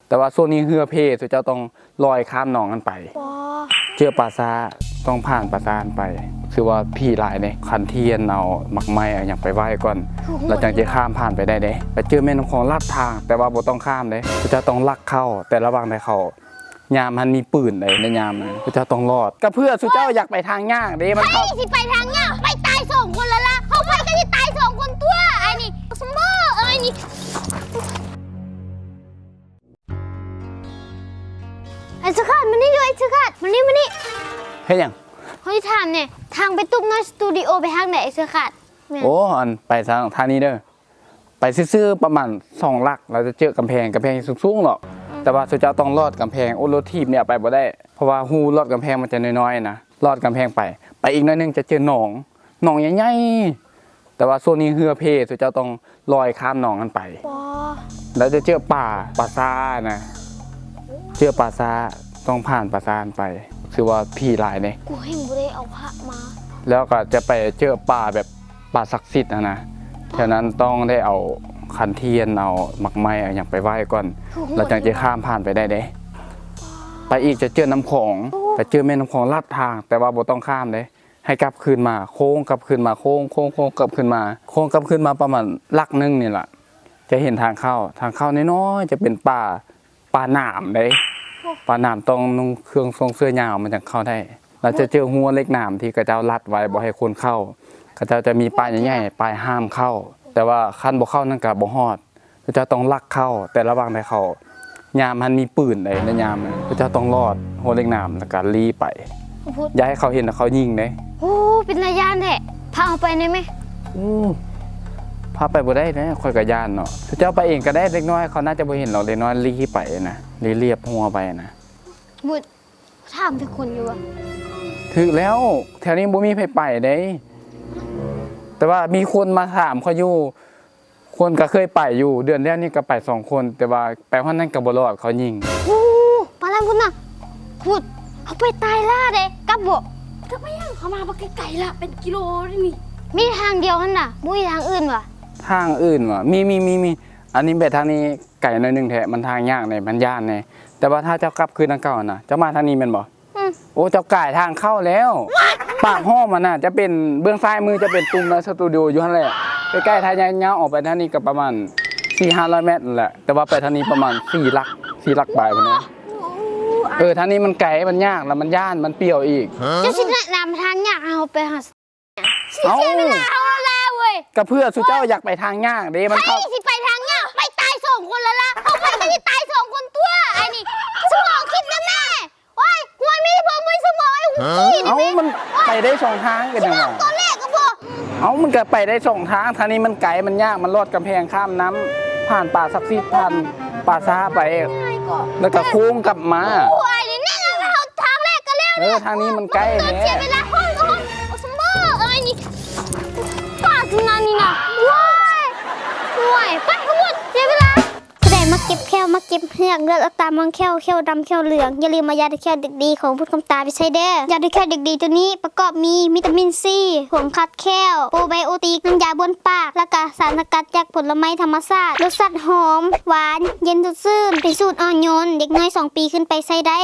ແຕ່ວ່າຊ່ວງນີ້ເຮືອເພ ເຈົ້າຕ້ອງລອຍຂ້າມໜອງນັ້ນໄປ. ເຈີປາຊ້າ ຕ້ອງຜ່ານປາຊ້ານັ້ນໄປ. ຄືວ່າຜີຫຼາຍເດ້. ຄັນທຽນເອົາໝາກໄມ້ເອົາຫຍັງໄປໄຫວ້ກ່ອນ ແລ້ວຈັ່ງຈະຂ້າມຜ່ານໄປໄດ້ເດ້. ໄປເຈີແມ່ນ້ຳຂອງລັດທາງ ແຕ່ວ່າບໍ່ຕ້ອງຂ້າມເດ້. ເຈົ້າຕ້ອງລັກເຂົ້າ ແຕ່ລະວັງໄດ້ເຂົ້າ. ຍາມຫັ້ນມີປືນໃດ ໃນຍາມນັ້ນເຈົ້າຕ້ອງລອດ. ກະເພື່ອສູ່ເຈົ້າຢາກໄປທາງຍາກເດ້. ມັນເຂົ້າ ໃຜຊິໄປທາງຍາກ? ໄປຕາຍສອງຄົນລະລະ. ເຮົາໄປກະຊິຕາຍສອງຄົນຕົວະ. ອ້າຍນີ້ ສະເໝີ ອ້າຍນີ້. ໄອ້ເສື້ອຂາດ ມານີ້ດູ ໄອ້ເສື້ອຂາດ ມານີ້ ມານີ້. ເຮັດຫຍັງ? ເຮົາຊິຖາມແດ່ ທາງໄປຕຸກນ້ອຍສະຕູດິໂອໄປທາງໃດ ໄອ້ເສື້ອຂາດ? ແມ່ນ. ໂອ້ ອັນ ໄປທາງ ທາງນີ້ເດີ. ໄປຊື່ໆປະມານສອງຫຼັກ ແລ້ວຈະເຈີກຳແພງ, ກຳແພງສູງໆເນາະ. ອືມ. ແຕ່ວ່າເຈົ້າຕ້ອງລອດກຳແພງ. ໂອ້ ລົດຖີບນີ້ເອົາໄປບໍ່ໄດ້ ເພາະວ່າຮູລອດກຳແພງມັນຈະນ້ອຍໆນະ. ລອດກຳແພງໄປ, ໄປອີກໜ້ອຍໜຶ່ງຈະເຈີໜອງ, ໜອງໃຫຍ່ໆ. ແຕ່ວ່າຊ່ວງນີ້ເຮືອເພ ເຈົ້າຕ້ອງລອຍຂ້າມໜອງນັ້ນໄປ. ແລ້ວຈະເຈີປາ, ປາຊ້ານະ. ເຈີປາຊ້າ, ຕ້ອງຜ່ານປາຊ້ານັ້ນໄປ. ຄືວ່າຜີຫຼາຍເດ້. ກູແຮ່ງບໍ່ໄດ້ເອົາພະມາ. ແລ້ວກໍຈະໄປເຈີປາແບບ ປາສັກສິດຫັ້ນນະ. ແຖວນັ້ນຕ້ອງໄດ້ເອົາຄັນທຽນ ເອົາໝາກໄມ້ ເອົາຫຍັງໄປໄຫວ້ກ່ອນ ແລ້ວຈັ່ງຈະຂ້າມຜ່ານໄປໄດ້ເດ້. ໄປອີກຈະເຈີນ້ຳຂອງ, ໄປເຈີແມ່ນ້ຳຂອງລັດທາງ ແຕ່ວ່າບໍ່ຕ້ອງຂ້າມເດ້. ໃຫ້ກັບຄືນມາ, ໂຄ້ງກັບຄືນມາ, ໂຄ້ງ, ໂຄ້ງ, ໂຄ້ງກັບຄືນມາ, ໂຄ້ງກັບຄືນມາປະມານຫຼັກໜຶ່ງນີ້ລະ ຈະເຫັນທາງເຂົ້າ. ທາງເຂົ້ານ້ອຍໆ ຈະເປັນປ່າ ປ່າໜາມເດ້. ໂອ້ ປ່າໜາມ ຕ້ອງນຸ່ງເຄື່ອງຊົງເສື້ອຍາວ ມັນຈັ່ງເຂົ້າໄດ້. ແລ້ວຈະເຈີຮົ້ວເຫຼັກໜາມທີ່ເຂົາເຈົ້າລັດໄວ້ບໍ່ໃຫ້ຄົນເຂົ້າ. ເຂົາເຈົ້າຈະມີປ້າຍໃຫຍ່ໆ ປ້າຍຫ້າມເຂົ້າ. ແຕ່ວ່າຄັນບໍ່ເຂົ້ານັ້ນກໍບໍ່ຮອດ. ເຈົ້າຕ້ອງລັກເຂົ້າ ແຕ່ລະວັງໄດ້ເຂົ້າ. ຍາມຫັ້ນມີປືນໃດ ໃນຍາມນັ້ນ ເຈົ້າຕ້ອງລອດຮົ້ວເຫຼັກໜາມ ແລ້ວກໍລີ້ໄປ. ຢ່າໃຫ້ເຂົາເຫັນ ເຂົາຍິງເດ້. ໂອ້ ເປັນຕາຢ້ານແທ້. ພາເຮົາໄປໄດ້ໄໝ? ໂອ້ ພາໄປບໍ່ໄດ້ແຫຼະ ຂ້ອຍກໍຢ້ານເນາະ. ເຈົ້າໄປເອງກໍໄດ້, ເດັກນ້ອຍເຂົາໜ້າຈະບໍ່ເຫັນດອກ, ເດັກນ້ອຍລີ້ໄປນະ, ລີ້ລຽບຮົ້ວໄປນະ. ບຸດ ຖາມຖືກຄົນຢູ່ບໍ່? ຖືກແລ້ວ, ແຖວນີ້ບໍ່ມີໃຜໄປເດ້. ແຕ່ວ່າມີຄົນມາຖາມຂ້ອຍຢູ່, ຄົນກໍເຄີຍໄປຢູ່, ເດືອນແລ້ວນີ້ກໍໄປສອງຄົນ, ແຕ່ວ່າໄປຮອດນັ້ນກໍບໍ່ລອດ, ເຂົາຍິງ. ໂອ້ ປານນັ້ນພຸ້ນນະ. ພຸດ ເຮົາໄປຕາຍລ້າເດ້, ກັບບໍ່? ກັບໄປຫຍັງ? ເຮົາມາບໍ່ໄກໆລະ, ເປັນກິໂລເດ້ນີ້. ມີທາງດຽວຫັ້ນນະ, ບໍ່ມີທາງອື່ນຫວາ? ທາງອື່ນຫວາ? ມີ, ມີ, ມີ, ມີ. ອັນນີ້ແບບທາງນີ້ໄກໜ້ອຍໜຶ່ງແທ້, ມັນທາງຍາກແດ່, ມັນຢ້ານແດ່. ແຕ່ວ່າຖ້າເຈົ້າກັບຄືນທາງເກົ່າຫັ້ນນະ, ເຈົ້າມາທາງນີ້ແມ່ນບໍ່? ອືມ. ໂອ້ ເຈົ້າກາຍທາງເຂົ້າແລ້ວ. ປາກຫ້ອມຫັ້ນນະ ຈະເປັນເບື້ອງຊ້າຍມື ຈະເປັນຕຸ່ມນາສະຕູດິໂອຢູ່ຫັ້ນແຫຼະ, ໃກ້ໆ. ຖ້າຍ່າງອອກໄປທາງນີ້ກໍປະມານສີ່ຫ້າຮ້ອຍແມັດນັ້ນແຫຼະ, ແຕ່ວ່າໄປທາງນີ້ປະມານສີ່ຫຼັກ, ສີ່ຫຼັກປາຍພຸ້ນນະ. ໂອ້ ເອີ ທາງນີ້ມັນໄກ, ມັນຍາກ ແລ້ວມັນຢ້ານ, ມັນປ່ຽວອີກ. ເຈົ້າຊິແນະນຳທາງຍາກໃຫ້ເຮົາໄປຫາ ເສຍເວລາເຮົາແລ້ວເວີຍ. ກໍເພື່ອສູ່ເຈົ້າຢາກໄປທາງຍາກເດ້, ມັນເຂົ້າ ໃຜຊິໄປທາງຍາກ? ໄປຕາຍສອງຄົນລະລະ. ເຮົາໄປກະຊິຕາຍສອງຄົນຕົວະ. ອ້າຍນີ້ ສະໝອງຄິດນຳແດ່. ໂອ້ຍ ຫວຍມີແຕ່ເພິ່ນບໍ່ມີສະໝອງ, ໄອ້ຫູຂີ້ນີ້. ເອົ້າ ມັນໄປໄດ້ສອງທາງກໍຍັງວ່າ ຕອນແລກກໍບໍ່. ເອົ້າ ມັນກໍໄປໄດ້ສອງທາງ, ທາງນີ້ມັນໄກ ມັນຍາກ, ມັນລອດກຳແພງຂ້າມນ້ຳ, ຜ່ານປ່າສັກສິດ, ຜ່ານປ່າຊ້າໄປ, ແລ້ວກໍໂຄ້ງກັບມາ. ໂອ້ຍ ນີ້ເຮົາທາງແລກກໍແລ້ວ. ເອີ ທາງນີ້ມັນໃກ້ແທ້. ເສຍເວລາ ໂອ້ຍ ໂອ້ຍ ໂອ້ຍ ສະເໝີ ເອີຍ ນີ້ ປາດໜ້ານີ້ນະ. ໂອ້ຍ ໂອ້ຍ ໄປທັງໝົດ ເສຍເວລາ. ຜູ້ໃດມັກເຈັບແຂ້ວ ມັກເຈັບເຫືອກ ເລືອດອອກຕາມຮ່ອງແຂ້ວ ແຂ້ວດຳ ແຂ້ວເຫຼືອງ, ຢ່າລືມເອົາຢາດູແຄວເດັກດີຂອງບຸດຄຳຕາໄປໃຊ້ເດີ້. ຢາດູແຄວເດັກດີໂຕນີ້ປະກອບມີວິຕາມິນຊີ, ຜົງຂັດແຂ້ວ, ໂປຣໄບໂອຕິກ, ນ້ຳຢາບ້ວນປາກ ແລ້ວກະສານສະກັດຈາກຜົນລະໄມ້ທຳມະຊາດ, ລົດຊາດຫອມ, ຫວານ, ເຢັນສົດຊື່ນ, ເປັນສູດອ່ອນໂຍນ, ເດັກນ້ອຍສອງປີຂຶ້ນໄປໃຊ້ໄດ້.